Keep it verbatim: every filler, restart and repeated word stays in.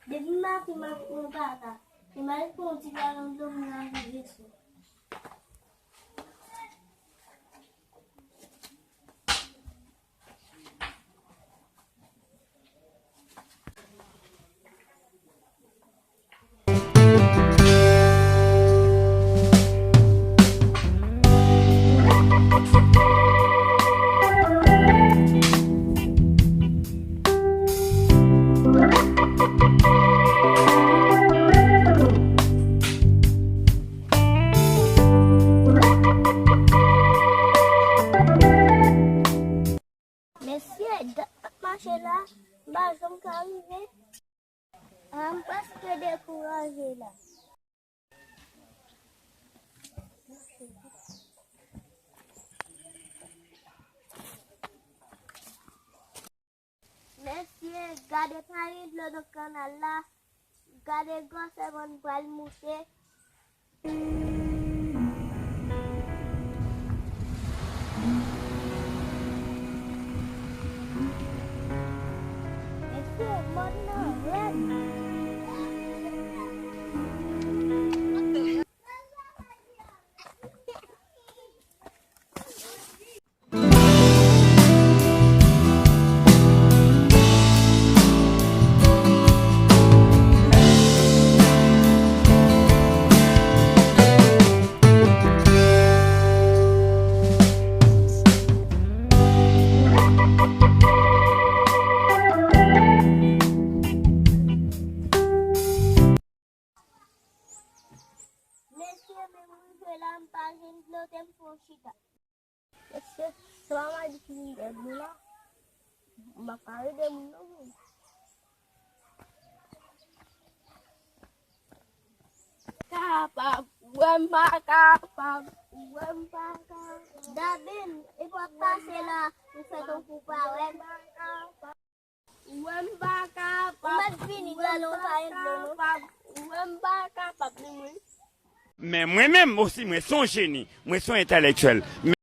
Depi maten m ap pran baka, se mal pou yon ti galon dlo m lave veso. Mesye, dat m ap mache la, m pa janm ka rive. A, m prèske dekouraje la. Mesye, gade pa gen dlo nan kanal la. Gade gwosè mòn pral moute. Mesye, mòn nan rèd. Mesye, men m rive la, m pa jwenn dlo, te m fè yon chita. Mesye, se pa madi ki vin ede nou la. M pa ka ede moun non, moun. Kapab, wè m pa kapab, wè m pa kapab. Dabin, e pa pase la, ou fè tankou pa wè m. Wè m pa kapab. Ou mèt vini, gade, ou pa gen dlo, non. Wè m pa kapab, li mwen. Men mwen menm osi, mwen se yon jeni, mwen se yon entèlektyèl.